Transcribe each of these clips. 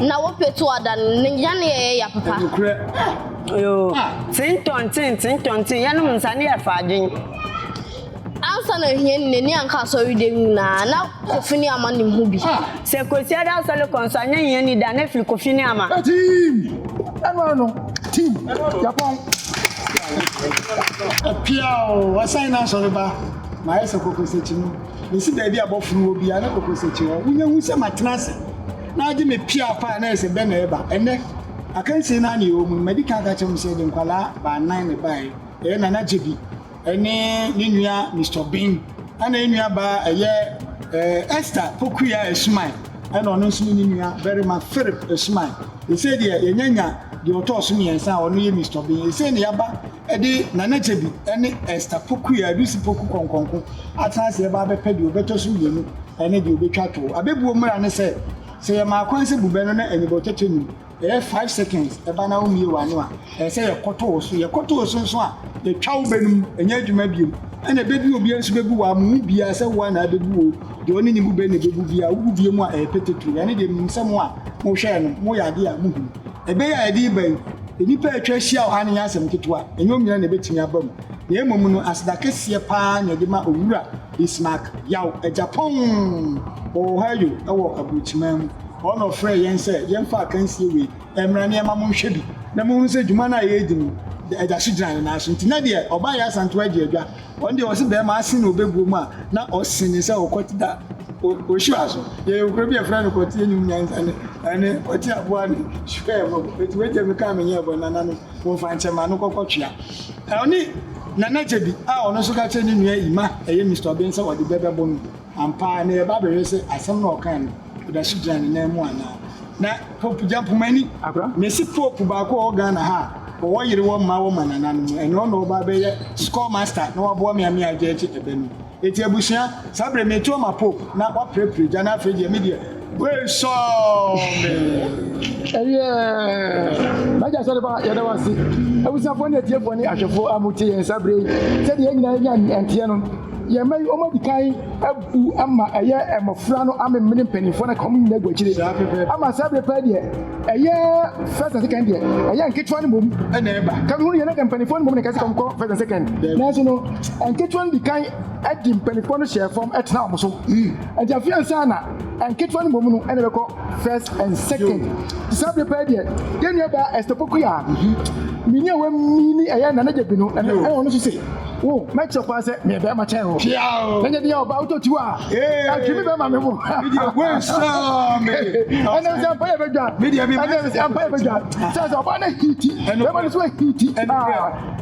Na wopɛ to ada no, ne nya ne yɛyɛ ya papa. Nokorɛ. Yoo, tentɔnten, tentɔnten, yɛnom nsa ne yɛfa adwen. Ansa na ohiani n'ani anka asɔredan mu nyinaa, na Kofi ne Ama nim ho bi. Sɛ Kwasiada asɔre kɔ nso a, nyɛ hiani da, na firi Kofi ne Ama. Team! Ɛno ano no, team, yɛpɔn. Ɛpiaw, ɔsan n'asɔreba, mayɛ sɛ kɔkɔsakyi no. Mesi baabi a bɔforo wɔ biara na kɔkɔsakyi wɔ. Wonya hu sɛ matena ase na agye me pia paa na ɛyɛ sɛ bɛ na ɛba. Ɛnnɛ, akansie no ara na yɛwɔ mu no, madi kan aka akyerɛ mo sɛ yɛde nkwadaa baanan na ɛbaeɛ. Ɛyɛ Nana Gyebi ne ne nua Mister Obeng, ɛna yɛn nua baa ɛyɛ Esther Pokuya Asuman, ɛna ɔno nso ne ne nua barima Philip Asuman. Ɛsei deɛ yɛnyanya deɛ ɔtɔɔ so mmiɛnsa a ɔno yɛ Mister Obeng. Ɛsei na yɛaba de Nana Gyebi ne Esther Pokuya Adusi Poku Kɔnkɔnko atena ase ɛba abɛpɛ deɛ ɔbɛtɔ so mmienu ne deɛ ɔbɛtwa toɔ. Abɛbuo mmara ne sɛ, sɛ yɛmaa kwan sɛ bu bɛ no na anibɔtɛtɛ nnim, Ɛyɛ 5 seconds ɛba na wommue w'ano a, ɛsɛ sɛ yɛkɔto wo so. Yɛkɔto wo so nso a, yɛtwa wo bɛ no mu, ɛnyɛ adwuma bio. Ɛna ɛbɛ bi obiara nso bɛbu wɔ mo mu biara sɛ wo a na abɛbu o, deɛ ɔne ne bu bɛ na ɛbɛbu biara, wobu bio mu a ɛyɛ peteturo. Ɛno deɛ menim sɛ mo a mohwɛɛ no, moyɛ adeɛ a mohunu. Ɛbɛ yi a yɛde reba yi, nnipa a atwa ahyia wɔ ha no nyɛ asɛm ketewa, ɛnyɛ wɔn nyinaa na ɛbɛtumi aba mu. Na mmom no, aseda kɛseɛ paa na yɛde ma Owura Bismarck Yaw Agyapong wɔ Ohio wɔ aburokyiman mu. Ɔno na ɔfrɛɛ yɛn sɛ yɛmfa akansie wei mmra na yɛmma monhwɛ bi na monhunu sɛ dwuma no a yɛredi no, ɛda so gyina ne nan so. Nti na deɛ ɔbaeɛ Asantew agye adwa, ɔno deɛ ɔse bɛrima ase na ɔbɛbuo mu a, na ɔse ne sɛ ɔkɔte da Oshua so. Yɛyɛ kuro bi a yɛfrɛ no Kɔte Anim Nyansa ne ɛne Kɔte Aboa ne Square mu. Enti wei deɛ mekaa menyɛɛ bɔne, nananom momfa nkyɛ ma no kɔkɔ twea. Ɔne Nana Gyebi a ɔno nso ka kyerɛɛ ne nua Ima ɛyɛ Mister Obeng sɛ ɔde bɛ bɛbɔ no. Ampa ara, na yɛba abɛhwɛ sɛ asɛm no a ɔkae no, ɛda so gyina ne nan mu anaa. Na Pope Gyampomani, mese Pope baako a ɔwɔ Ghana ha a ɔwɔ yere wɔ mma wɔ manananom, ɛno ɔna ɔba abɛyɛ score master na waboa me ame agye akyi ɛbɛ no. Eti abusua, saa berɛ meto ama Pope na waprapra gya na afei deɛ me deɛ wei sɔɔ me. Ɛyɛ M'agya Asɔreba, yɛda wo ase. Abusuafoɔ ne atiefoɔ ne ahwɛfoɔ a motie yɛn saa berɛ yi, sɛdeɛ yɛn nyinaa yɛnya nteɛ no, Yɛn mma yi, wɔadi kan abu ama ɛyɛ mmɔfra no amemene mpanimfoɔ no aka wɔn nyinaa agu akyire. Ama saa berɛ paa deɛ, ɛyɛ first and second deɛ, ɛyɛ nketewa no mmom. Ɛna ɛba. Ka mehunu yɛn na mpanimfoɔ no mmom na ɛka sɛ wɔnkɔ first and second. Nanso no, nketewa no di kan di mpanimfoɔ no hyɛɛ fam tena wɔn so. Nti afei ansa na nketewa no mmom no ɛna ɛbɛkɔ first and second. Nti saa berɛ paa deɛ, yɛn nua baa Esther Pokuya, mini a wamini ɛyɛ Nana Gyabi no, ɛna ɔno nso se, Wo, mɛkyerɛ kwan sɛ meyɛ bɛrima kyɛn wo. Piao. Na nyɛ deɛ ɔbaa wotɔ tiwa a. Atwi me bɛrima me wo. Me deɛ wo nsɔ me. Ɛnna sɛ mpa yɛ bɛdwa. Me deɛ me. Ɛnna sɛ mpa yɛ bɛdwa. Sɛ sɛ ɔbaa no hiti. Bɛrima no so hiti.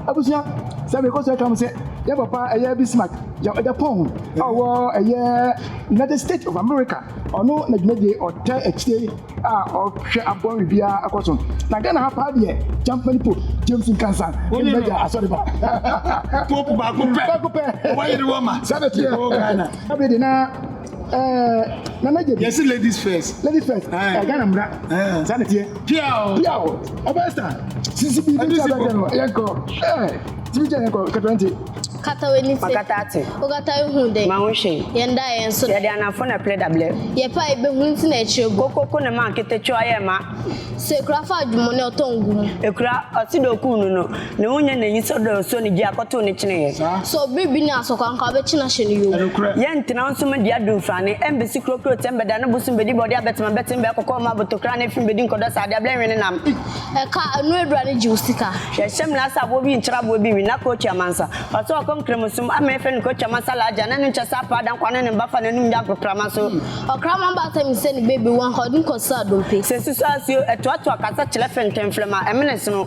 Abusua sɛ mekɔ so ɛka mo sɛ yɛ papa ɛyɛ Bismarck Japan a ɔwɔ ɛyɛ United States of America ɔno na dwumadie ɔtɛ akyire a ɔhwɛ aboa biribiara akɔ so na Ghana ha paa deɛ Champman Pope James Nkansa ne n'agya asɔre ba Pope baako pɛ baako pɛ wɔyere wɔ ma saa na teɛ wɔ Ghana abere de na ɛɛ nana gye bi yɛsi ladies first ladies first ɛɛ Ghana mmra saa na teɛ piao piao ɔbɛ star sisi bi bi kyɛ bɛ no yɛn kɔ ɛɛ tibi kyɛ yɛn kɔ kɛtɛ nti. Kata w'ani te. Makata ate. Wokata ehu dɛn? Ma ho hwee. Yɛn da yɛn so. Yɛde anafo na ɛplɛ dablɛ. Yɛpɛ a yɛbɛhu nti na ɛkyerɛ gu. Kokoko na ɛma nketewa yɛ ma. Sɛ ekura fa adwemmɔne a ɔtɔ ngu mu. Ekura, ɔse dɛ okuu no no, ne ho nyɛ n'enyi sɛ dɛ osuo ne gya kɔtoo ne kyeneeɛ. Sɛ obi bi ne asɔkwankwa a, ɔbɛkye no ahyɛ no yom. Yɛntena nso me dua dumfrane, ɛmbesi kurokuro tɛm bɛda ne bosom bedi bɔde abɛtema bɛtem bɛɛ kɔkɔɔ ma abotokra ne fim bedi nkɔdɔ saa de ablɛ nwe ne nam. Ɛka, ɛno adura no gye wo sika. Yɛhyɛ mmara sɛ aboɔ bi nkyerɛ aboɔ bi nwi na kookyi amansa. Ɔsɛ ɔkɔ nkramosom ama yɛfrɛ no kookyi amansa Alhaji a na ne nkyɛ sɛ apaa dankwa ne ne mba fa n'anum nya agoprama so. Ɔkraman baatan mi sɛ ne baby wo anka ɔde no kɔsesa dompe. Sɛ susu asuo, ɛtoatoa kasa kyerɛ fɛntɛmfrɛm a ɛmene sono.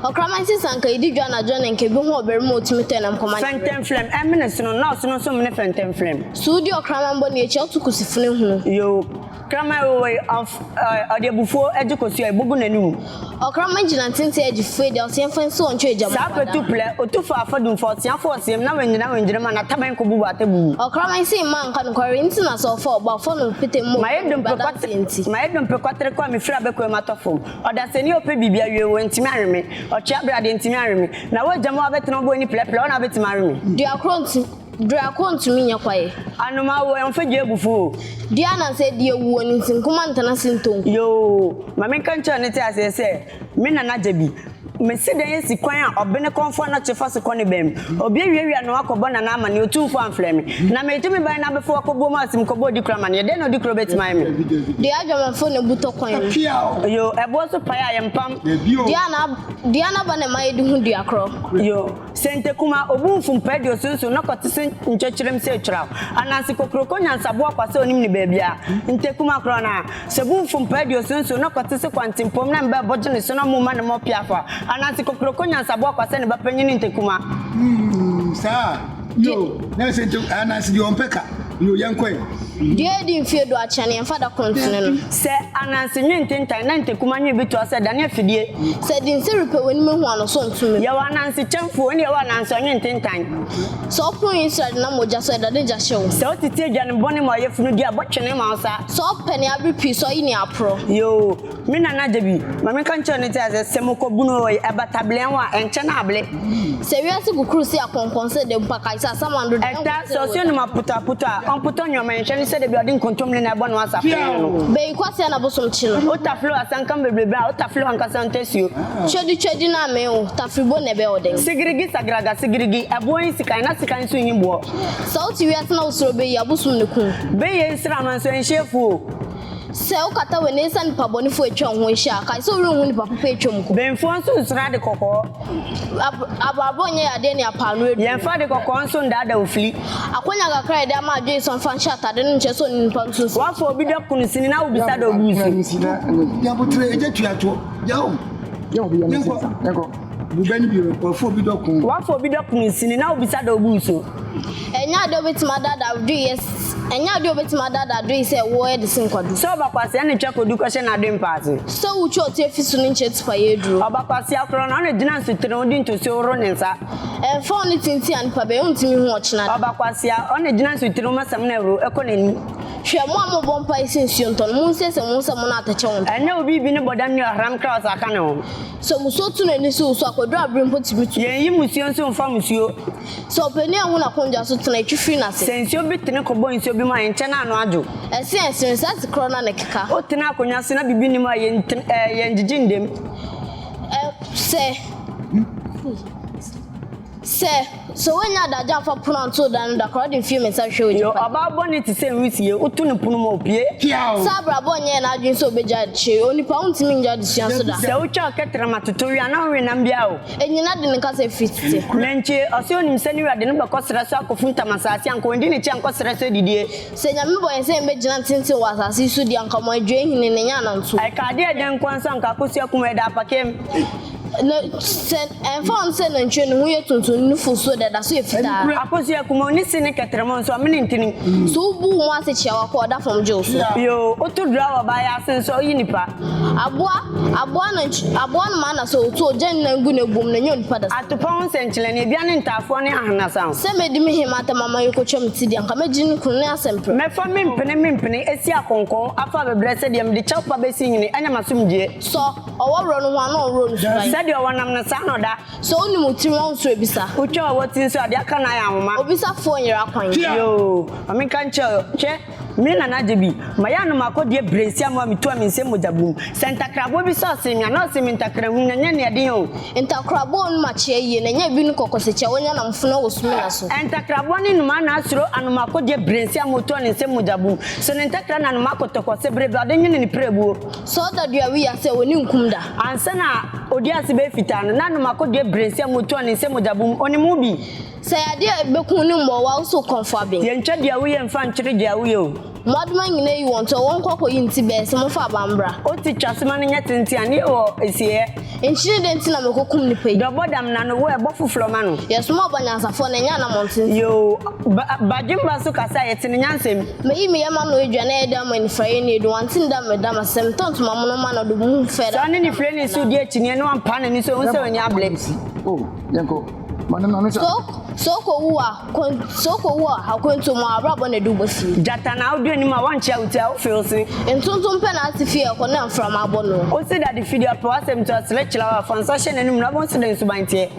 Ɔkraman se sɛ anka yɛdi dwa anadwo a na anka ebi hu ɔbarima a ɔtumi tɔ nam kɔma ne yere. Fɛntɛmfrɛm ɛmene sono na ɔsono nso mene fɛntɛmfrɛm. So wodi ɔkraman bɔne akyi a woto kusifunu hunu. Yoo. Kraman wɔ yi, ɔf, ɛ, ɔde abufuo gye kosua a, ɛbɔ gu n'anim. Ɔkraman gyina tenten agye fue deɛ ɔteɛ mfa nsi ɔntwe agya mu Saa nkwadaa. pɛtu plɛ, otu fa afadum fa ɔteafo ɔseam na wangyina wangyina mu a n'ataban kɔbubu atabubu. Ɔkraman se mma nka nokware nti na sɛ ɔfa ɔbɔ a, ɔfa no pete mma Mayɛ obi dompe adanseɛ nti. Mayɛ dompe kwatere kɔ a mefiri abɛkwan mu atɔ fam. Ɔdasani a ɔpɛ biribi awie, wantumi anwe me. Ɔtwea brade ntumi anwe me. Na wo agya mu a wobɛtena wo bo ani plɛplɛ, wo na wobɛtumi awe me. Dua korɔ nti. Duako ntumi nyɛ kwaeɛ. Anomaa wo ɛmfa gye abufuo o. Dua ananse adi awu wɔ ne nti nkoma ntena ase ntɔ nku. Yoo, ma menka nkyerɛ no te aseɛ sɛ me nana Gyabi, mesi dan asi kwan a ɔbene kɔmfoɔ anɔkye fa so kɔ ne bɛn mu. Obi awiawia ne ho akɔbɔ Nana amaneɛ, Otumfoɔ amfrɛ me. Na meregye me ban na abɛfo akɔbuo mu asim kɔbɔ Odikuro amaneɛ, dɛn na Odikuro bɛtumi ayɛ me? Dua adwamanfoɔ na ebu tɔ kwan mu. Yoo, ɛboɔ so pae a yɛmpam. Dua no aba na ɛma yɛde hu dua korɔ. Yoo. Sɛ ntekuma, obu mfompa aduoson na kɔte se nkyɛkyerɛm sɛ etwerɛw, ananse kokroko nyansaboa kwa sɛ onim ne baabiara. Ntekuma korɔ no a, sɛ bu mfompa aduoson na kɔte se kwantempɔm na mba ɛbɔ gye ne so na ɔmo ma ne mɔ piafo a, ananse kokroko nyansaboa kwa sɛ ne ba panyin ne ntekuma. Hmm, saa. Yo, na sɛ nte ananse deɛ ɔmpɛ ka. Yo, yɛnkɔ ɛ. Dua a edi mfeɛ du akyɛ no, yɛmfa da koro ntene no. Sɛ ananse nwe ntentan na ntekuma nwe bi toa sɛ dane afidie. Sɛ dinse repɛ w'anim ahu ano so nto me. Yɛwɔ ananse kyɛmfuo ɛne yɛwɔ ananse ɔnwe ntentan. Sɛ ɔpono yi srade na mogya so ɛdane gya hye wo. Sɛ wotete aduane bɔne ma ɔyafunu di a, bɔ twene ma wo sa. Sɛ ɔpɛ nea abere pii so ɔyi nea aporɔ. Yoo, me nana Gyabi, ma menka nkyerɛ no te aseɛ, sɛ mokɔ bunu o, ɛbata bleɛn wo a, ɛnkyɛ na able. Sɛ wiase kukuru si akɔnkɔn sɛ dɛ mpo a, kae sɛ asaman dodo Ɛta, ɛnkɔ sɛ sɛ ɔsua wɔ nnoma putɔaputɔ a, ɔmpotɔ nnoɔma, nhwɛ no sɛ da bi ɔde nkontommire na ɛbɔ ne ho asafo no no. Bɛyi kwasea na bosom kye no. Wo tafere asanka bebrebe a, wo tafere ankasa ntasuo. Twadi twadi no amee wo, tafiribo na ɛbɛyɛ wo den. Sigirigi sagraga sigirigi, ɛboɔ nyi sikan na sikan nso nyi boɔ. Sɛ wote wiase na wosuro bɛyi a, bosom na ɛku wo. Bɛyɛ nsramma nso ɛnhyɛ afuo o. Sɛ wokata w'ani esiane nnipa bɔnefo a atwa wo ho ahyia a, kae sɛ worenhu nnipa papa a atwam kɔ. Benfoɔ nso nsuro ade kɔkɔɔ. Abrabɔ nyɛ yadeɛ ne apaano aduro. Yɛmfa ade kɔkɔɔ nso ndaadaa ofili. Akwanya kakra a yɛde ama adwene sɛ ɔmfa nhyɛ atade no nkyerɛ sɛ ɔne nnipa nso nsi. Woafa obi dɔ kunu sini na wobisa dɛ obu nsu. Nyabotere egya tua toɔ. Yaw. Yɛnkɔ. Bubɛ no bio. Wafa obi dɔ kunu. Wafa obi dɔ kunu sini na wobisa dɛ obu nsu. Ɛnyɛ ade a wobɛtumi adaadaa adoe yɛ Ɛnyɛ ade a wobɛtumi adaadaa adoe sɛ ɛwoɔ yɛ de sen kwadu. Sɛ ɔba kwasea na twa kodu kɔhyɛ n'adoe mpa ase. Sɛ wotwa ɔte afi so no nkyerɛ tipa yɛ aduro. Ɔba kwasea korɔ no, ɔna gyina nsutene ho de ntosuo horo ne nsa. Ɛmfa wo ne tenten a nipa bɛyɛ, wontumi nhu ɔkyena da. Ɔba kwasea, ɔna gyina nsutene ho ma samina huro kɔ n'anim. Hwɛ, mo a mobɔ mpae sɛ nsuo ntɔ no, monsiesie mo ho sɛ mo ne atɛkyɛ wɔ ntɔkwa. Ɛnyɛ obi bi ne bɔdam ne ɔhram kra ɔsa ka ne ho. Sɛ musuo tu n'ani so wo so a, kwaduro abere mpo tumi tu. Yɛnyi musuo nso mfa musuo. Sɛ ɔpanin anhu n'akonnwa so tena, etwi firi n'ase. Sɛ nsuo bi tene kɔbɔ nsuo bi mu a, ɛnkyɛ na ano adwo. Ɛse a ɛsene saa ase korɔ no a na ɛkeka. Wotena akonnwa so na biribi nni mu a, yɛntene ɛɛ yɛngyegye ndam. Ɛ sɛ sɛ sɛ woannya adagyew amfa pono anto wo dan no da koraa, wode mfeɛ mmiɛnsa hwehwɛ Yo, w'agyapadeɛ. ɔbaa bɔne te sɛ nwusie, woto no pono mu a, opue. Sɛ abrabɔ nyɛɛ n'adwene sɛ obegyae adekyɛ yi, onipa wontumi ngyae adesua so da. Sɛ wotwa ɔkɛtrɛma toto we a, na wonwe nam biara o. Enyina de ne kasa firi tete. Nantwie, ɔse onim sɛ ne wura de no bɛkɔ serɛ so akɔfuntam asaase anka wandi n'akyi ankɔ serɛ so adidie. Sɛ Nyame bɔ yɛn sɛ yɛmbɛgyina ntenten wɔ asase yi so deɛ anka ɔma adua nhini na ɛnyɛ ananto. Ɛka adeɛ a ɛdɛn nkoa nso anka akosua kum ɛda apakem. Na sɛ ɛmfa ho sɛ nantwie no ho yɛ tuntum ne nufosuo deɛ ɛda so yɛ fitaa. Akosua kum ɔne se ne kɛtrɛma nso ɔmene ntini. Sɛ wobu wo mu ase kyea wo akɔ ɔda fam gye wo so. Yoo, woto dura wɔ ɔbaa yi ase nso a woyi nipa. Aboa, aboa nantwi, aboa anomaa na sɛ ɔtu ogya ne nan gu n'abuom na ɛnyɛ onipa da. Atopa ho nsɛnkyerɛnne, ebia ne ntaafoɔ ne ahenasaw. Sɛ mɛdi me hemmaa atɛm ama yɛkɔtwa me ti deɛ, anka mɛgye ne kunu ne asɛmprɛ. Mɛfa me mpene me mpene asi akɔnkɔn afa abɛbrɛ sɛdeɛ mede kyɛw pa bɛsi hene anya m'asomdwoeɛ. Sɔ ɔwɔ worɔ no ho a na ɔnworɔ no suban. Sɛdeɛ ɔwɔ nam no saa na ɔda. Sɛ wonim wo tirim a wonsuro abisa. Wotwa ɔwɔ ti nso a deɛ aka no ayɛ ahoma. Obisafoɔ nyera kwan. Yoo, ma menka nkyerɛ wo, hwɛ, Me nana Gyebi, mayɛ anomakodeɛ berɛ nsia mu a metu a me nsam mogya bum. Sɛ ntakraboa bi sɛ ɔsee me a, na ɔsee me ntakrahunu, na ɛnyɛ nea ɛden o. Ntakraboa onum akyea yie, na ɛnyɛ ebi ne kɔkɔsakyi a wanya namfono wɔ sumina so. Ntakraboa ne nnomaa na asuro anomakodeɛ berɛ nsia mu otu a ne nsam mogya bum. So ne ntakra na anomaa kɔtɔkɔ sɛ berɛ bi a ɔde nwene ne pirebuo. Sɛ ɔda dua wi ase a, w'ani nkum da. Ansa na ɔdi ase bɛyɛ fitaa no, na anomakodeɛ berɛ nsia mu otu a ne nsam mogya bum. Onim wo bi. Sɛ yadeɛ a ɛbɛku ne mmɔwa wo so kɔmfo aben. Yɛntwa dua woyɛ mfa ntwere dua woyɛ o. Mmoadoma nyina yi wɔn to wɔn nkɔ kɔyi nti bɛɛ sɛ momfa aba mbra. Oti twa soma no nyɛ tenten a ne yɛ wɔ asieɛ. Nkyene dɛn nti na mekɔ kum nipa yi. Dɔ bɔ dam na no wo ɛbɔ foforɔ ma no. Yɛsoma ɔba nyansafoɔ na ɛnyɛ anamɔn tenten. Yoo ba badwemba nso kasa a yɛte ne nyansam. Meyi me yam ano adwa na ɛyɛ dɛ ama anifuraeɛ ne edu wante ne da meda m'asɛm metɔ ntoma mono ma no de mu fɛ Sɛ ɔne ne firani nso di akyinnyeɛ na wampaa n'ani so ɔhu sɛ w'ani abere. Sɛ okowu a, sɛ okowu a, akwantuo mu a, abrabɔ na ɛde wo ba fie. Gyata na wodi anim a wɔnkyea wo ti a, wofe wo se. Ntontom pɛ na ate fie a ɛkɔ na mframa abɔ no. Ose dade fidi ɔpɛ w'asɛm nti ɔsere kyerɛ wo a, fa nsa hyɛ n'anum na wobɛhu sɛdeɛ ne suban teɛ.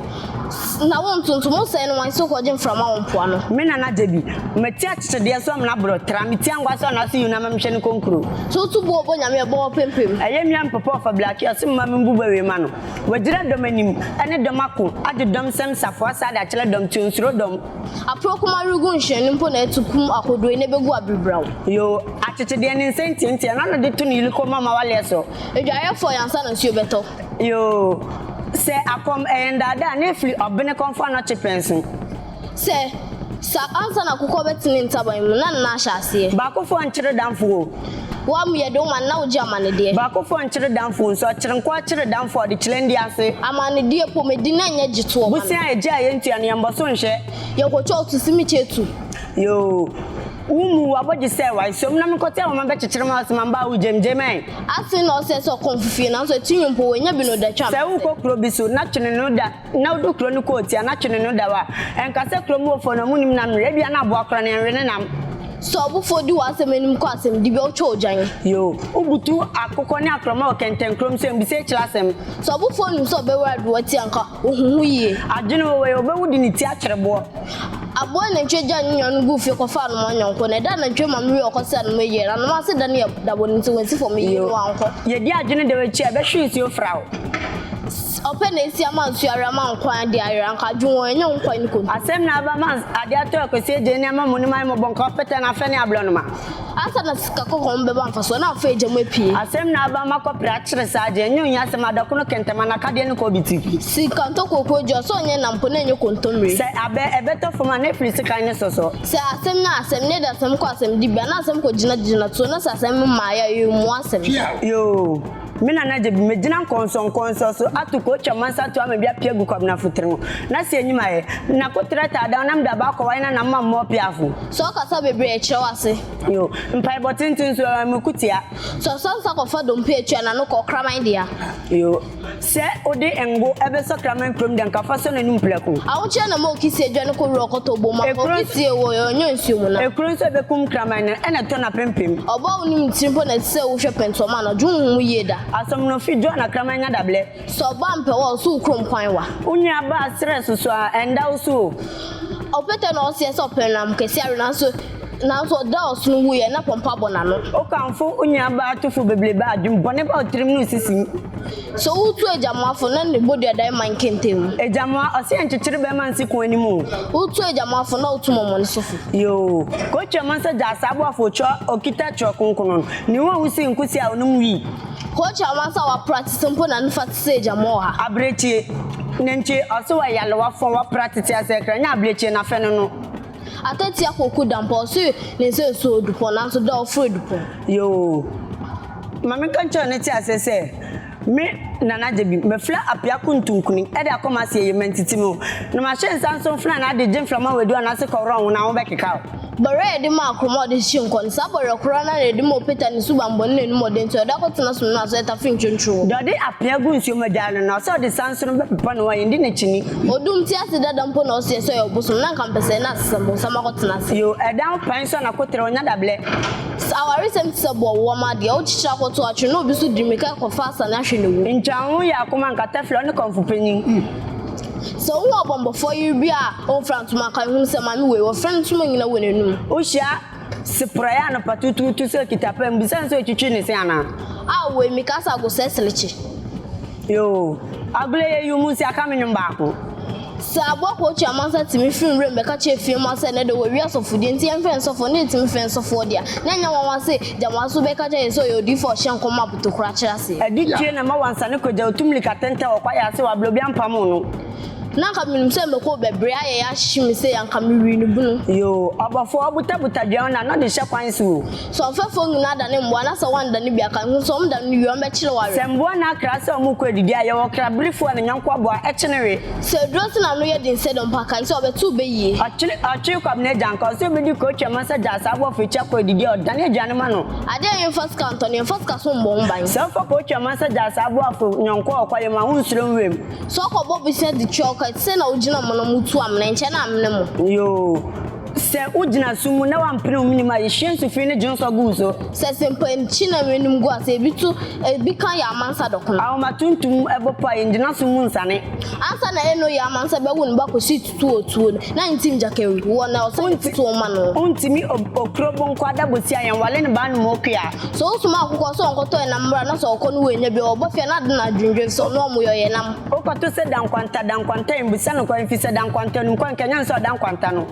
Na wo ntontom, wo sɛe no wan sɛ wokɔgye mframa wɔ mpoano? Me nana Gyebi, mati akyekyedeɛ so amena borɔ tra me ti angwa so anaase yi na ma mehwɛ ne konkuro. So woto bo bɔ Nyame a ɛbɔ hɔ pempem? Ɛyɛ nua mpapa ɔfa blaki ɔse mma me mbu bɛ wei ma no. Wagyina dɔm anim ɛne dɔm ako agye dɔm nsam safoa saa de akyerɛ dɔm nti onsuro dɔm. Aprokoma regu nhwɛne mpo na atu kum akodoe na ebegu abiribraw. Yoo, akyekyedeɛ ne nsa ntiantia na na ɔde to ne yere kɔn mu ama waleɛ so. Adwareɛfoɔ yɛ ansa na nsuo bɛtɔ. Yoo, sɛ akɔm ɛyɛ ndaadaa na efiri ɔbene kɔmfo anɔkye pɛnso. Sɛ, sa ansa na akokɔ bɛte ne ntaban mu na nna ahyɛ aseɛ. Baakofoɔ nkyere damfo o. Woamu yɛ de wo ma no na wogye amanedeɛ. Baakofoɔ nkyere damfo o, nso ɔkyere nkoa kyere damfo a ɔde kyerɛ ndi ase. Amanedeɛ po medi na ɛnyɛ gye toɔ ma no. Bosea a egye a yɛntua no yɛnbɔ so nhwɛ. Yɛkɔtwa otu si me kyɛ tu. Yoo, wo mu w'abɔgye sɛ wae som na menkɔte ahoma bɛkyekyere ma ɔsoma mba a wo gyem gyem ɛ. Asen na ɔsɛ sɛ ɔkɔ mfufie nanso atirinwi mpo wanya bi na ɔda twa Sɛ mpɛsɛ. wokɔ kuro bi so na twene no da na wodu kuro no kɔɔ tia na twene no da hɔ a, ɛnka sɛ kurom hɔfoɔ no wɔnnim nam we, ebia na aboa koraa no yɛnwe ne nam. Sɛ ɔbofoɔ di w'asɛm anim kɔ asɛmdibea wotwa ogyan. Yoo, wobutu akokɔ ne akorɔma wɔ kɛntɛnkurom so ɛmmisa akyire asɛm. Sɛ ɔbofoɔ nim sɛ ɔbɛwura adowa ti a anka Ohuhu yie. Adwene wɔ wei, ɔbɛwu de ne ti akyere boɔ. Aboa nantwie gyaa ne nua no guu fie kɔfaa anomaa nyɔnko. Na ɛda a nantwie maame wie ɔkɔsee anomaa yie no, anomaa se da no yɛ da bɔne nti wansi fam yie no wankɔ. Yɛdi adwene dɛw akyi a, ɛbɛhwe nsuo fra wo. Ɔpɛ na esi ama nsuo ayera ama nkwan de ayera, anka adwene wɔ ɛnyɛ wo nkwan ne kontomire. Asɛm na aba ma adeɛ atɔ Akwasi Agyei ne ama mo nim ayɛ mmɔbɔ nka ɔpɛtɛ na afɛ ne aborɔnoma. Ansa na sika kɔkɔɔ no bɛba mfasoɔ, na afei gya mu apue. Asɛm na aba ma kɔpere akyere saa gye, ɛnyɛ ohia asɛm, adɔkono kɛntɛm, anakadeɛ ne kɔbi ti. Sika ntɔ kookoo gye, ɔsɛ ɔnyɛ nam mpo na ɛnyɛ kontommire. Sɛ abɛ ɛbɛtɔ fam a, na ɛfiri sekan ne sɔsɔ. Sɛ asɛm na asɛm, na ɛde asɛm kɔ asɛmdibea, na asɛm kɔgyina gyinatuo, na sɛ asɛm mmaeɛ a, ɛyɛ mmuo asɛm. Yoo. Me nana gye bi, megyina nkɔnsɔnkɔnsɔn so ato kootwa mansa to ama bi apia agu Kwabenafo tiri ho, na sɛ enyim ayɛ, na koterɛ taa dan na mede aba akɔwae na nam mammɔ ɔpeafo. Sɛ ɔkasa bebree a, ɛkyerɛ wo ase. Yoo, mpaebɔ tenten nso, ɛma me ko tia. Sɛ ɔsan nsa kɔfa dompe akyi a, n'ano kɔ ɔkraman dea. Yoo, sɛ wode ngo bɛsɔ kraman kurom deɛ, nka fa sɔ n'anum prɛko. Ahokyerɛ na ɛma okisie dwane kɔ wura ɔkɔtɔ bom, anka okisie wɔ yɛ ɔnyɛ nsuo mu na. Ekuro nso a ɛbɛkum kraman no, ɛna ɛtɔ n'apempem. Ɔbaa a wonim ne tiri mpo na ɛte sɛ wohwɛ pɛntoɔma anadwo, wonhu mu yie da. Asɔmnofi dwo a na kraman nya dablɛ. Sɛ ɔbaa mpɛ wo a, ɔso wo kurom kwan wa. Wo nua baa serɛ so so a, ɛnda wo so o. Ɔpɛtɛ na ɔseɛ sɛ ɔpɛ nam kɛseɛ awe nanso nanso ɔda a ɔsono wuiɛ na pɔmpɔ abɔ n'ano. Wokamfo wo nua baa tofo bebrebe a, adwene bɔne ba wo tirim ne wo sisi mu. Sɛ wotu agyamoa fo na ne bodua dan man kɛntɛn mu. Agyamoa, ɔse yɛnkyekyere bɛrima nsi ko anim o. Wotu agyamoa fo na wotu mɔmɔne so fo. Yoo, kotwa mu nso gya saa aboafo otwa okita twerɛ kronkron no, ne ho a wusi nkusi a onom wii. Kotwa mu nsa wapra tete mpo na ne fa te sɛ agyamoa wɔ ha. Abirekyie, nantwie, ɔse wɔ yalewa fɔn wapra tete asɛ kra nyɛ abirekyie na fɛ no no. Atatia koko da mpo ɔse ne nsa nsuo odupɔn nanso da ɔforo adupɔn. Yoo, ma menka nkyerɛ wo ne te aseɛ sɛ me Nana Gyebi, mafira apea kuntunkuni de akɔ m'ase ayi mantiti me ho, na mahyɛ nsa nso mfena na ade gye mframa wɔ adu anaase kɔworɔ wo na ho bɛkeka wo. Bɔwerɛ a yɛde ma akorɔma a ɔde hyehye nkɔ no, saa bɔwerɛ korɔ no ara na yɛde ma ɔpeta ne subammɔne ne n'anumɔden nti ɔde akɔtena sum no ase retafere ntwontwo hɔ. Deɛ ɔde apea gu nsuo mu adware no, na ɔsɛ ɔde sansono bɛpepa ne ho a, yɛndi n'akyi ni. Odum te ase dada mpo na ɔseɛ sɛ ɔyɛ ɔbosom na anka mpɛ sɛ na asesɛ bonsam akɔtena ase. Yoo, ɛdan pan so na koterɛ ɔnya dablɛ. Sɛ awaresɛm te sɛ bɔwɔma ma deɛ wokyekyere akɔto atwene na obi nso di mmirika kɔfa asane ahwɛ ne wu. Ntwaho yɛ akoma nkatɛfrɛ ɔne kɔmfo panyin. Sɛ wohu ɔbɔmmɔfoɔ yere bi a ɔmfira ntoma a, kae hunu sɛ maame wei, wɔfrɛ no ntoma nyina wɔ n'anum. Wohyia sepraeɛ anɔpa tutuutu sɛ ɔkita pɛn, bisa no sɛ ɔtwitwi ne se anaa? A wei, meka sɛ agosɛ selekye. Yoo, agorɔ yɛ yum nsi aka me nwom baako. Sɛ aboa kookyi amansa tumi firi nwuram bɛka kyerɛ fie mma sɛ ɛnnɛ de wɔawie asɔfodie nti yɛmfrɛ no sɔfoɔ na yɛtumi frɛ no sɔfoɔ deɛ a, na ɛnyɛ nwanwa sɛ Gyamwa nso bɛka kyerɛ yɛn sɛ ɔyɛ odiyifoɔ a ɔhyɛ nkɔm ma apotokora kyerɛ aseɛ. Adi tue na ɛma wansane kɔgya otu mmirika tɛntɛn wɔ kwaeɛ ase wɔ aberɛ obi ampamoo no. Na anka menim sɛ mako bɛbrɛ ayɛ ahye me sei anka mewii no bunu. Yoo, ɔbɔfoɔ ɔbutabuta dua ho na na ɔde hyɛ kwan so o. Sɛ ɔfɛfoɔ nyinaa dane mmoa na sɛ woandane bi a ka hu sɛ wɔn dane no wie a wɔbɛkyere wo awe. Sɛ mmoa na akra sɛ wɔn rekɔ adidi a, yɛwɔ ɔkraberefoɔ a ne yɔnko aboa kye no we. Sɛ aduro sɛ n'ano yɛ den sɛ dɔm pa kae sɛ ɔbɛto wo bɛ yie. Ɔkyere ɔkyere Kwabena agya nka ɔsɛ ɔbɛdi kootwa ma sɛ gyaa saa abɔfo akyi akɔ adidi a ɔdane aduane ma no. Adeɛ a yɛmfa sika ntɔ no yɛmfa sika so mmɔ ho ban. Sɛ wofa kootwa ma sɛ gyaa saa aboafo yɔnko a ɔkɔ yɛ ma wonsuro nwuram. Sɛ ɔkɔbɔ bosea de tua wo ka ɛte sɛ na wogyina amena mu tu amena nkyɛ na amene mo. Yoo. Sɛ wogyina sum mu na woampene wo menem a, yɛhwie nsu fi ne dwonsɔ gu wo so. Sɛ sɛmpankyi na w'anim gu ase, ebi to, ebi ka yɛ amansa dɔkono. Ahoma tuntum bɔ po a, yɛngyina sum mu nsane. Ansa na Eno yɛ amansa bɛwo ne ba kɔsi tutu wɔ tuo no, na ntim gyakawi wɔ na ɔsan Wonti, tutu ma no. wontumi ob, okuro bonko ada bosia, yɛnwale no baa no mu okua. Sɛ wosoma akokɔ sɛ ɔnkɔtɔ ɛnam mmra na sɛ ɔkɔ no wannya bi a, ɔbɔ fia na ade no adwendwen sɛ ɔno ɔmo yɛ ɔyɛ nam. Wokɔto sɛ dankwanta, dankwanta, mmisa no kwan, efisɛ dankwanta nim kwan, nka ɛnyɛ sɛ ɔdankwanta no.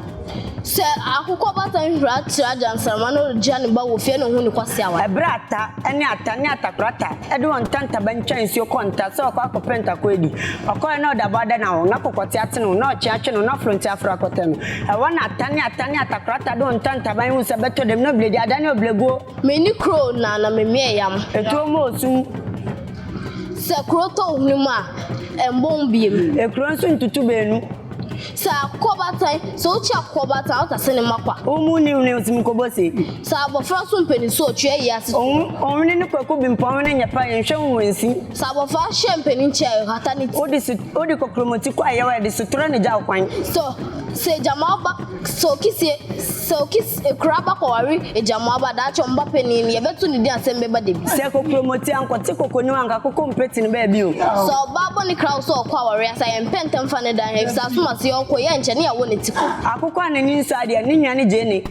Sɛ akokɔ baatan hura tra gyansramma na ɔregya ne ba wɔ fie na ohu ne kwaseawa. Ɛberɛ a ata ne ata ne atakorata de wɔn ntantaban twa nsuo kɔ nta sɛ ɔkɔ akɔpɛ ntakoa adi. Ɔkɔeɛ na ɔde aboa da no na kɔkɔte ate no, na ɔkye atwe no, na afronte aforo akɔtɛ no. Ɛhɔ na ata ne ata ne atakorata de wɔn ntantaban hu sɛ bɛtɔ dam na obiregya adane obireguo. Menni kuro na na memmeɛ yam. Etuo mu osum. Sɛ kuro tɔ wo hwene mu a, ɛmmɔ wo biem. Ekuro nso ntutu beenu. Sɛ akokɔ baatan, sɛ wokyi akokɔ baatan a, wotase ne mma kwa. Wo mu nni hwene osim nkɔbɔ se. Sɛ abɔfra so mpanin so ɔtwe ayi ase. Onwene ne kwaku bimpɔ nwene nyɛ pa yɛnhwɛ hu nsi. Sɛ abɔfra hyɛ mpanin kyɛ a, ɛhata ne ti. Wode su wode kokromoti kɔ ayɛw a yɛde sotorɔ na egya wo kwan. Sɛ sɛ agyamawa ba sɛ okisie sɛ okis ekura ba kɔware agyamawa ba daakye ɔmo ba panin no yɛbɛto ne din asɛm bɛba da bi. Sɛ kokromoti ankɔte kokoni anka koko mpete no baabi o. Sɛ ɔbaa bɔ ne kra wo sɛ ɔkɔ aware ase a yɛmpɛ ntɛm mfa no dan ha efisɛ asomase yɛ ɔkɔ yɛ nkyɛ ne yɛawo ne ti kɔ. Akokɔ a n'ani nsɔ adeɛ, ne nua ne gyeene.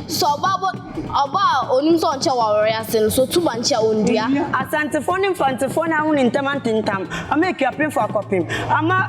Sɛ ɔbaa bɔ ɔbaa a onim sɛ ɔnkyɛ wɔ aware ase no, sɛ otu bankye a ondua. Asantefoɔ ne Mfantefoɔ na ahunu ntam antentam ama Akuapemfoɔ akɔpem ama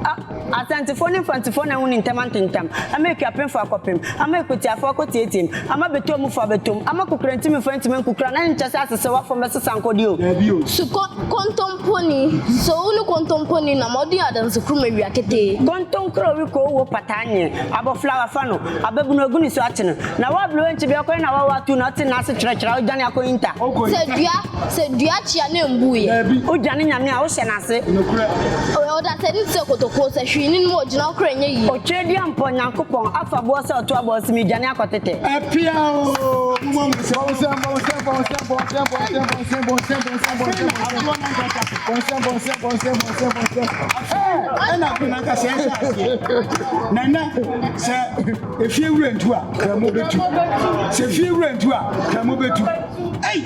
a Asantefoɔ ne Mfantefoɔ na ahunu ntam antentam ama Akuapemfoɔ akɔpem ama Akutiafoɔ akɔteateam ama Betoamufoɔ abɛtom ama Kokorantimfoɔ antumi ankukura na nkyɛ sɛ Asesewafoɔ mmɛsesa nkɔdeɛ o. Daabi o. Su kɔ kontomponi, sɛ wo ne kontomponi nam a, ɔdi adansekurum awia ketee. Kontonkuro wi koo wo pataa nyeɛ, abɔfra wafa no, ababunu agu ne so akye no. Na wo abrewa nkyi bia ɔkɔyɛ na wawo ato na ɔte n'ase kyerɛkyerɛ a odwane akɔ inter. Sɛ dua sɛ dua kyea na embu yɛ. Daabi. Odwane Nyame a wohyɛ n'ase. Nokorɛ. Ɔyɛ ɔdasani te sɛ kotokuo sɛ hwee nni ne mu a ogyina hɔ koraa ɛnyɛ yie. Otwedeɛ mpɔ Nyankopɔn afa boɔ sɛ ɔto aboɔ se medwane akɔ tetɛ. Apia oo, momma mo nsam. Bɔ nsam, bɔ nsam, bɔ nsam, bɔ nsam, bɔ nsam, bɔ nsam, bɔ nsam, bɔ nsam, bɔ nsam, Afei na agorɔ no ankasa. bɔ nsam, bɔ nsam, bɔ nsam, bɔ nsam, bɔ nsam. Afei ɛna agorɔ no ankasa ɛhyɛ aseɛ. Na nnɛ sɛ Efie wura ntu a, kramo bɛtu. Sɛ fie wura ntu a, kramo bɛtu. Ei!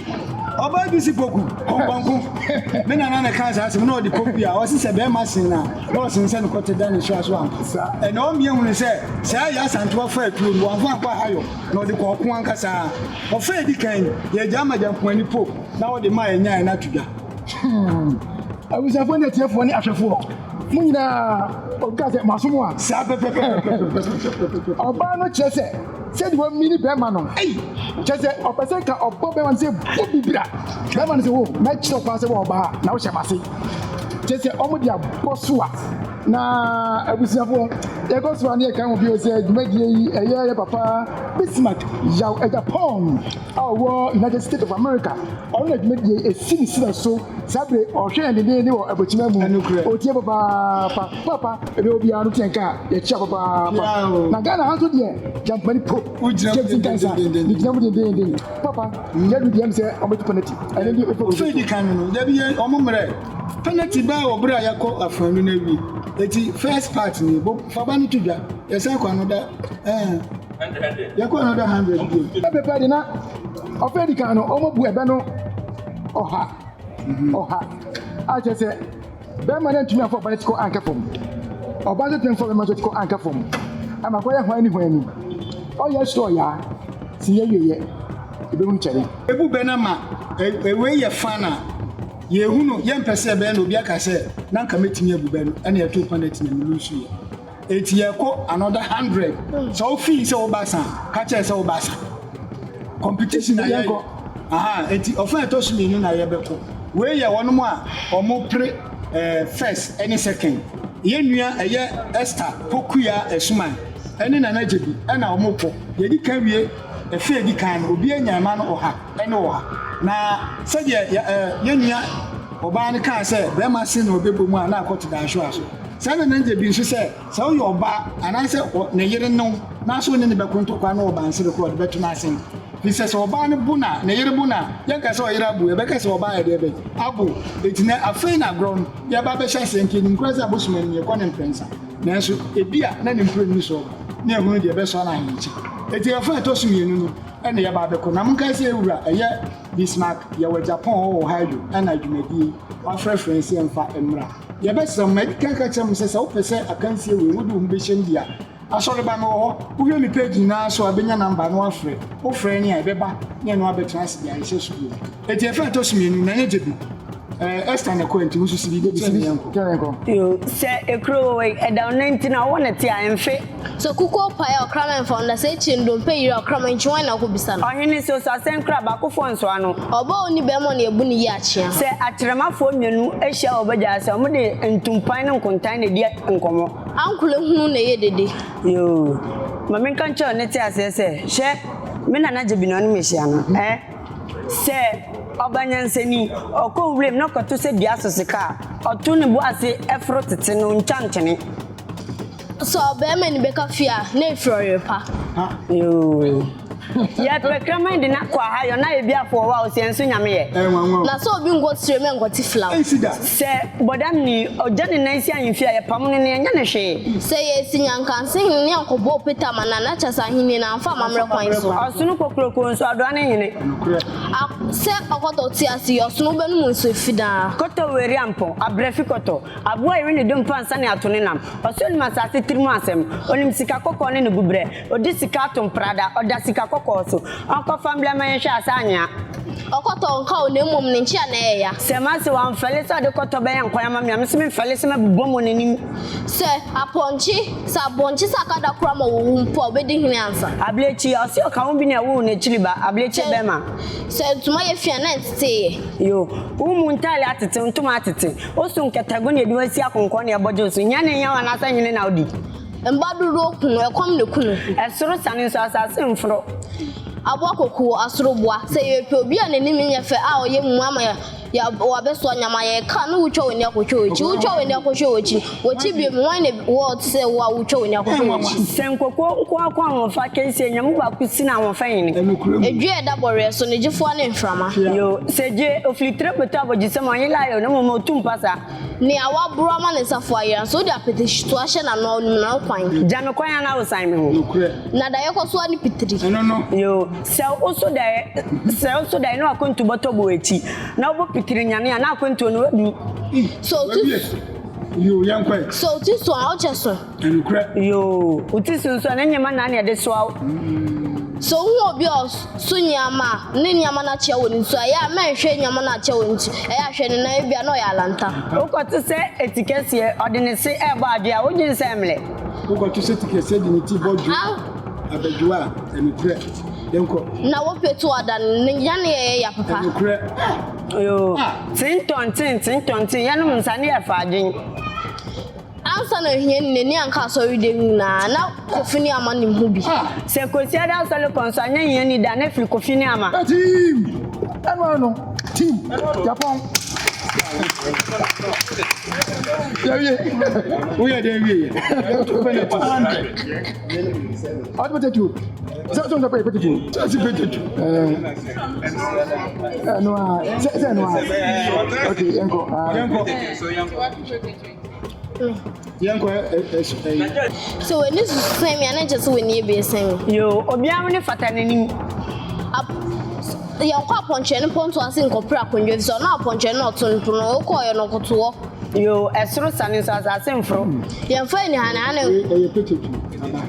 Ɔbaa bi si poku, kɔnkɔnko. Me nana na ɛkaa saa asɛm na ɔde kɔ bi a, ɔse sɛ bɛrima sen a, na ɔsen sɛ no kɔte da ne so aso ampa. Ɛna ɔmmea hunu sɛ saa Yaa Asantewaa faa tuo no, wamfa ankɔ ahayɔ, na ɔde kɔ ɔko ankasa. Ɔfa edi kan, yɛgyaa ma Gyankoani Pope na ɔde maa yɛnyaeɛ no ato dwa. Hmm. Abusuafoɔ ne atiefoɔ ne ahwɛfoɔ, mo nyinaa obi ka sɛ mo aso mo a. Saa pɛpɛpɛpɛpɛpɛpɛpɛpɛ. Ɔbaa no kyerɛ sɛ sɛdeɛ wamini bɛrima no, kyerɛ sɛ ɔpɛ sɛ nka ɔbɔ bɛrima no sɛ bɔ bibira. Bɛrima no sɛ wo mɛkyerɛ wo paa sɛ wɔ ɔbaa na wohyɛ m'ase. Kyerɛ sɛ wɔn de abɔ so a na abusuafoɔ yɛkɔ so a ne yɛka ho bio sɛ dwumadie yi ɛyɛ yɛ papa Bismarck Yaw Agyapong a ɔwɔ United States of America. Ɔno na dwumadie yi esi ne serɛ so saa bere ɔhwɛ yɛn dendenden wɔ abokyima mu. Ɔtie papaapa. Papa, ebi obiara no teɛ nka a yɛkyia papaapa. Na Ghana ha nso deɛ Jampani po. James Nkansa, ne gyina mu dendenden. Papa, yɛdu deɛ sɛ ɔmɛtu penalty. Ɛno deɛ ofe Ofe di kan no, dabi yɛ ɔmo mmerɛ. Penalty baa wɔ bere a yɛkɔ afanu no awie. Eti first part ni, bo faba no to dwa. Yɛsan kɔ another, ɛɛ. Yɛkɔ another 100 bio. Pɛpɛpɛ de na Ɔfɛ edi kan no, wɔabu ɛbɛ no ɔha ɔha a kyerɛ sɛ bɛrima no antumi amfa ɔba no tikɔ anka fam. Ɔba nso tumi mfa bɛrima nso tikɔ anka fam. Ama kɔyɛ hwan ne hwan ni. Ɔyɛ soro ɔyaa, si yɛ wieɛ, ebɛhunu kyɛre. Ebu bɛ no ama wei yɛ fan a yɛhu no yɛmpɛ sɛ ɛbɛyɛ na obi aka sɛ na anka mɛtumi abu bɛ no ɛna yɛtoo penalty na me lose yɛ. Enti yɛkɔ another 100. Sɛ wo feel sɛ wo ba sa a, ka kyerɛ sɛ wo ba sa. Competition na yɛyɛ. Aha, enti ɔfa ɛtɔ so mmienu na yɛbɛkɔ. Wei yɛ wɔnom a wɔn pere eh, first ɛne second. Yɛn nua ɛyɛ Esther Pokuya Asuman ɛne Nana Gyebi ɛna wɔn kɔ. Yɛdi kan wie ɛfɛ edi kan no, obi anya ɛma no ɔha ɛne ɔha. Na sɛdeɛ yɛ, eh, yɛn nua ɔbaa no kaa sɛ bɛrima sen na ɔbɛbɔ mu a na akɔto danhyewa so. Saa na na bi nso sɛ, sɛ woyɛ ɔbaa anaasɛ ne yere ne wo na sɛ wo ne no bɛko ntɔkwa na ɔba nsere koraa ɔde bɛto n'asen. Firi sɛ sɛ ɔbaa no bo no a, ne yere bo no a, yɛnka sɛ ɔyere abo, yɛbɛka sɛ ɔbaa yɛ deɛ bɛn? Abo. Enti nɛ afei na agorɔ no yɛreba abɛhyɛ aseɛ, nka yɛnim koraa sɛ abosom anim yɛkɔ ne mprɛnsa, nanso ebia na ne mprenu so ɔba. na yɛahunu deɛ ɛbɛsoa no ahenkye. Enti ɛfa a ɛtɔ so mmienu no na yɛba abɛkɔ. Na monkae sɛ yɛn wura, ɛyɛ Bismarck, yɛwɔ Japan hɔ wɔ Ohio na dwumadie yi wafrɛfrɛ yɛn sɛ yɛmfa mmra. Yɛbɛsrɛ mo, madi kan ka kyerɛ mo sɛ sɛ wopɛ sɛ akansie wei wode wo ho bɛhyɛ mu bi a, Asɔreba mewɔ hɔ. Wohwɛ me page nyinaa so a bɛnya number na wafrɛ. Wofrɛ ne a yɛbɛba ne ɛno abɛtena ase de ahyehyɛ so bio. Enti ɛfa a ɛtɔ so mmienu, Nana Gyebi, ɛɛ Esther na ɛkɔɛ nti wo nso si biribi kyerɛ me yɛnkɔ. Yoo, sɛ ekuro wɔ hɔ yi, ɛda wo nan nti na wowɔ no te a, ɛmfe. Sɛ kukuo pae a ɔkraman mfa wo nda, sɛ ekyir no dompe yera a ɔkraman nkyi hwan na ɔkɔbisa no? Ɔhene sɛ osuasɛn kora baakofoɔ nsoa no. Ɔba a ɔnni bɛmɔ na yɛbu no yie akyea. Sɛ akyerɛmafoɔ mmienu hyia wɔ badwa ase a, wɔde ntumpan ne nkontan na ɛdi nkɔmmɔ. Ankorɛ hunu na ɛyɛ dede. Yoo, ma menka nkyerɛ wo ne te aseɛ sɛ, hwɛ, me nana Gyabinua no mehyia no, eh, sɛ ɔba nyansani, ɔkɔ wuram na ɔkɔto sɛ dua so sika a, ɔto ne bo ase foro tete no, ntwa nkyene. Sɛ ɔbarima ni bɛka fie a, na ɛfiri ɔyere pa. Yoo. Yɛpɛ kraman de no akɔ ahayɔ na ayɛ biafo wɔ hɔ a ɔsɛ nso Nyame yɛ. Na sɛ obi nkɔ srem nkɔte flaw. Sɛ bɔdam ni ɔgya ne nan si ahemfie a yɛpamo no no yɛnyɛ no hwee. Sɛ yɛsi Nyankanse hene ne ankɔbɔ opete ama no a na kyerɛ sɛ ahennie no amfa amammerɛ kwan so. Ɔsono kokroko nso adoa ne hene. A sɛ ɔkɔtɔ te ase yi ɔsono wobɛnom nsuo afi daa. Kɔtɔ weri ampɔn, abrɛfi kɔtɔ. Aboa a yɛwe ne dompe ansa na yɛato ne nam. Ɔsɛ onim asase tiri mu asɛm. Onim sika kɔkɔɔ ne ne guberɛ. Odi sika ato mprada. Ɔda sika kɔkɔɔ so. Ɔnkɔfa mbra ma yɛnhwɛ asa anwea. Ɔkɔtɔ nka o na mmom ne nkyea na ɛyɛ ya. Sɛ mase wamfɛle sɛ ɔde kɔtɔ bɛyɛ nkwan ama me a, mese memfɛle sɛ mɛbobɔ mu n'anim. Sɛ apɔnkye, sɛ abɔnkye sɛ aka da koro ama wawu mpo a, obedi hene ansa. Abirekyi, ɔse ɔka ho bi na ɛwoo n'akyiri ba, abirekyie bɛma. Sɛ ntoma yɛ fi a na ɛnteteeɛ. Yoo, wo mu ntaale atete, wo ntoma atete. Wo so nkatagu na yɛde wo asi akonkɔn na yɛbɔ gye wo so. Hia na ehia wo anaasɛ hene na wodi? Mba dodoɔ ku no, ɛkɔm na ɛku no. Ɛsoro sane nso asase mforo. Aboa kokuo, asoroboa. Sɛ yɛrepɛ obi a n'anim nyɛ fɛ a ɔyɛ mumu ama wabɛsoa nneɛma a, yɛka na wotwa w'ani akɔhwɛ w'akyi. Wotwa w'ani akɔhwɛ w'akyi, w'akyi bio no, hwan na wɔ te sɛ wo a wotwa w'ani akɔhwɛ w'akyi? Sɛ nkokoɔ nko ara kɔ ahoɔfa kɛnsie nya mu baako si na ahoɔfɛ hene. Edua a ɛda bɔwerɛ so no, gyefoa ne mframa. Yoo, sɛ gye ofiri tire bɛtɔ abɔgyesɛ mu a, ɔnye lie o, na mmom ɔtu mpasa. Nea waboro ama ne nsafoa ayera nso, wode apete toa hyɛ n'ano a, onim n'ano kwan. Gya me kwan anaa wosan me ho. Nokorɛ. Na daeɛ kɔ so ara ne pitiri. Ɛno no. Yoo, sɛ woso daeɛ, sɛ woso daeɛ na w'akwantu bɔtɔ bɔ w'akyi, na wobɔ pitiri nyane a, na akwantuo no wadu. Sɛ otu. Wawie. Yoo, yɛnkɔ ɛ. Sɛ otu so a, ɔkyɛ so. Ɛnokorɛ. Yoo, wo ti so nso a, na nneɛma naa na yɛde soa wo. Sɛ wohu obi a ɔso nneɛma a, ne nneɛma no akyea wɔ ne ti so a, ɛyɛ a mɛnhwɛ nneɛma no a akyea wɔ ne ti, ɛyɛ a hwɛ ne nan, ebia na ɔyɛ alanta. Wokɔto sɛ eti kɛseɛ, ɔde ne se rebɔ adwe a, wodwene sɛ ɛmmerɛ. Wokɔto sɛ ti kɛseɛ de ne ti bɔ dwe abadwoa a, ɛnokorɛ. Yɛnkɔ. Na wopɛ to ada no, ne yane yɛ ya papa. Ɛnokorɛ. Yoo, tentɔnten, tentɔnten, yɛnom nsa ne yɛfa adwen. Ansa na ohiani n'ani anka asɔredan mu nyinaa, na Kofi ne Ama nim ho bi. Sɛ Kwasiada asɔre kɔ nso a, nyɛ hiani da, na firi Kofi ne Ama. Team! Ɛno ano no, team, Japan. Yɛwie. Woyɛ dɛn wie yɛ? Ɔde potato. Sɛ sɛ sɛ potato. Sɛ sɛ potato. Ɛno a, sɛ sɛ ɛno a. Okay, yɛnkɔ. Yɛnkɔ. Yɛnkɔ ɛyi. Sɛ w'ani so sɛn me a, na nkyɛ sɛ w'ani abue sɛn me. Yoo, obiara hwene fata n'anim. Ap yɛnkɔ apɔnkyerɛ no pɔnto ase nkɔpere akonnwa efisɛ ɔno apɔnkyerɛ no ɔto no pono, wokɔɔeɛ no ɔkoto hɔ. Yoo, ɛsoro sane nso asase mforo. Yɛmfa anihanehane. Wei ɛyɛ potato aba.